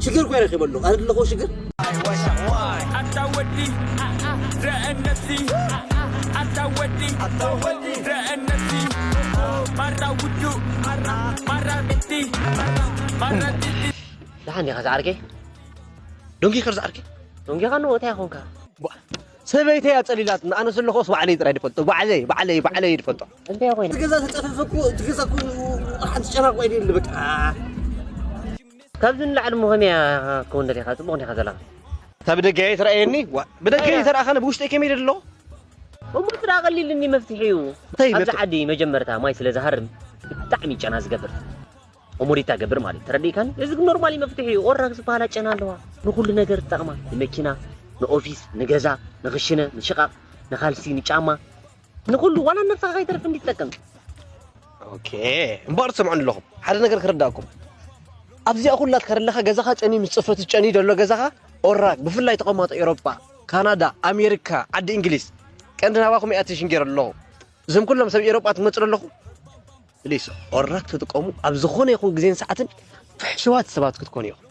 ሽግር እኮ ረኺበ ኣለኹ። ኣነ ኣለኹ ሽግር። ኣታ ወዲ ረአ ነብሲ ኣታ ወዲ ረአ ነብሲ ማራ ውዱ ማራ ቤቲ ማራ ቤቲ ደሓን ዲኻ ዝዓርከይ? ዶንጊ ከር ዝዓርከይ? ዶንጊኻ ኖ እንታይ ኾንካ? ሰበይተይ ኣጸሊላትና ኣነ ዘለኹስ ባዕለይ ጥራይ ድፈልጦ። ባዕለይ ባዕለይ ባዕለይ ድፈልጦ። እንታይ ኮይኑ? እቲ ገዛ ተጸፈፈኩ እቲ ገዛ ኩሉ ሓንቲ ጨና ቆይ ድል በቃ። ካብዚ ንላዕሊ ምኾን እያ ክወንደ ዲኻ ጽቡቕ ዲኻ ዘለኻ? እታ ብደገ እያ ትረኣየኒ። ዋ፣ ብደገ እያ ተረኣኸነ ብውሽጠይ ከመይ ደሎ? እሞ ጥራ ቀሊልኒ መፍትሒ እዩ። እንታይ ኣብዚ መፍትሒ? ዓዲ መጀመርታ ማይ ስለ ዝሃርም ብጣዕሚ ጨና ዝገብር ኦሞሪታ ገብር ማለት ተረዲእካኒ። እዚ ግን ኖርማሊ መፍትሒ እዩ። ኦራክ ዝበሃላ ጨና ኣለዋ ንኩሉ ነገር ትጠቕማ፣ ንመኪና፣ ንኦፊስ፣ ንገዛ፣ ንክሽነ፣ ንሽቓቕ፣ ንካልሲ፣ ንጫማ፣ ንኩሉ ዋላ ነብስኻ ከይተርፍ እንዲ ትጠቅም። ኦኬ እምበኣር ትሰምዑኒ ኣለኹም። ሓደ ነገር ክርዳእኩም። ኣብዚኣ ኩላ ትከር ኣለኻ ገዛኻ ጨኒ ምስ ጽፈቱ ጨኒ ደሎ ገዛኻ ኦራክ ብፍላይ ተቐማጦ ኤሮጳ፣ ካናዳ፣ ኣሜሪካ፣ ዓዲ እንግሊዝ ቀንዲ ናባኹም እያ ኣቴንሽን ገይረ ኣለኹ። እዞም ኩሎም ሰብ ኤሮጳ ትመጽኡ ኣለኹ። ፕሊስ ኦራክ ትጥቀሙ ኣብ ዝኾነ ይኹን ግዜን ሰዓትን ፍሕሽዋት ሰባት ክትኮኑ ኢኹም።